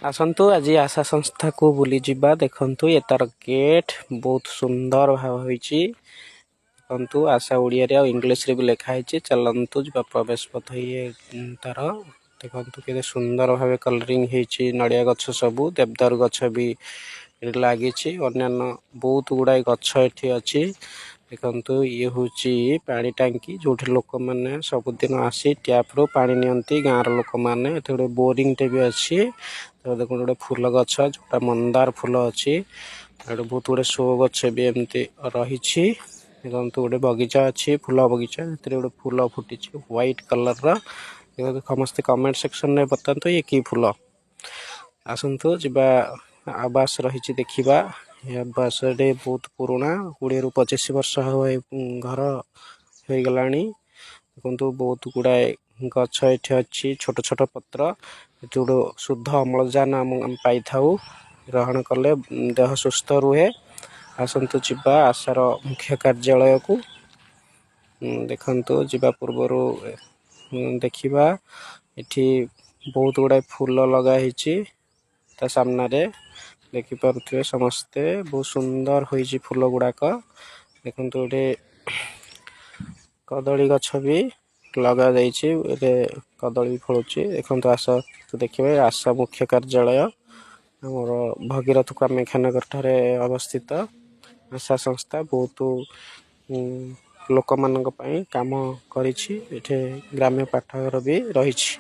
ଆସନ୍ତୁ, ଆଜି ଆଶା ସଂସ୍ଥାକୁ ବୁଲିଯିବା। ଦେଖନ୍ତୁ, ଏ ତାର ଗେଟ୍ ବହୁତ ସୁନ୍ଦର ଭାବେ ହୋଇଛି। ଦେଖନ୍ତୁ, ଆଶା ଓଡ଼ିଆରେ ଆଉ ଇଂଲିଶରେ ବି ଲେଖା ହେଇଛି। ଚାଲନ୍ତୁ ଯିବା। ପ୍ରବେଶ ପଥ ଇଏ ତାର। ଦେଖନ୍ତୁ, କେତେ ସୁନ୍ଦର ଭାବେ କଲରିଂ ହେଇଛି। ନଡ଼ିଆ ଗଛ ସବୁ, ଦେବଦାରୁ ଗଛ ବି ଏଠି ଲାଗିଛି। ଅନ୍ୟାନ୍ୟ ବହୁତ ଗୁଡ଼ାଏ ଗଛ ଏଠି ଅଛି। ଦେଖନ୍ତୁ, ଇଏ ହେଉଛି ପାଣି ଟାଙ୍କି, ଯୋଉଠି ଲୋକମାନେ ସବୁଦିନ ଆସି ଟ୍ୟାପରୁ ପାଣି ନିଅନ୍ତି ଗାଁର ଲୋକମାନେ। ଏଠି ଗୋଟେ ବୋରିଂଟେ ବି ଅଛି। ତ ଦେଖନ୍ତୁ, ଗୋଟେ ଫୁଲ ଗଛ, ଯୋଉଟା ମନ୍ଦାର ଫୁଲ ଅଛି। ଏଠି ବହୁତ ଗୁଡେ ଶୋ ଗଛ ବି ଏମିତି ରହିଛି। ଦେଖନ୍ତୁ, ଗୋଟେ ବଗିଚା ଅଛି, ଫୁଲ ବଗିଚା। ସେଥିରେ ଗୋଟେ ଫୁଲ ଫୁଟିଛି ହ୍ୱାଇଟ କଲରର। ଦେଖନ୍ତୁ, ସମସ୍ତେ କମେଣ୍ଟ ସେକ୍ସନରେ ବତାନ୍ତୁ ଇଏ କି ଫୁଲ। ଆସନ୍ତୁ ଯିବା, ଆବାସ ରହିଛି ଦେଖିବା। ଏ ଆବାସରେ ବହୁତ ପୁରୁଣା, 20ରୁ 25 ବର୍ଷ ହବ ଏ ଘର ହେଇଗଲାଣି। ଦେଖନ୍ତୁ, ବହୁତ ଗୁଡ଼ାଏ ଗଛ ଏଠି ଅଛି, ଛୋଟ ଛୋଟ ପତ୍ର। ଏଠି ଗୋଟେ ଶୁଦ୍ଧ ଅମ୍ଳଜାନ ଆମେ ପାଇଥାଉ। ଗ୍ରହଣ କଲେ ଦେହ ସୁସ୍ଥ ରୁହେ। ଆସନ୍ତୁ ଯିବା ଆଶାର ମୁଖ୍ୟ କାର୍ଯ୍ୟାଳୟକୁ। ଦେଖନ୍ତୁ, ଯିବା ପୂର୍ବରୁ ଦେଖିବା, ଏଠି ବହୁତ ଗୁଡ଼ାଏ ଫୁଲ ଲଗା ହେଇଛି ତା ସାମ୍ନାରେ। ଦେଖିପାରୁଥିବେ ସମସ୍ତେ, ବହୁତ ସୁନ୍ଦର ହୋଇଛି ଫୁଲ ଗୁଡ଼ାକ। ଦେଖନ୍ତୁ, ଏଠି କଦଳୀ ଗଛ ବି ଲଗା ଯାଇଛି। ଏବେ କଦଳୀ ବି ଫଳୁଛି। ଦେଖନ୍ତୁ, ଆସ ଦେଖିବେ, ଆଶା ମୁଖ୍ୟ କାର୍ଯ୍ୟାଳୟ ଆମର ଭଗୀରଥ କାମାକ୍ଷାନଗର ଠାରେ ଅବସ୍ଥିତ। ଆଶା ସଂସ୍ଥା ବହୁତ ଲୋକମାନଙ୍କ ପାଇଁ କାମ କରିଛି। ଏଠି ଗ୍ରାମ୍ୟ ପାଠାଗାର ବି ରହିଛି।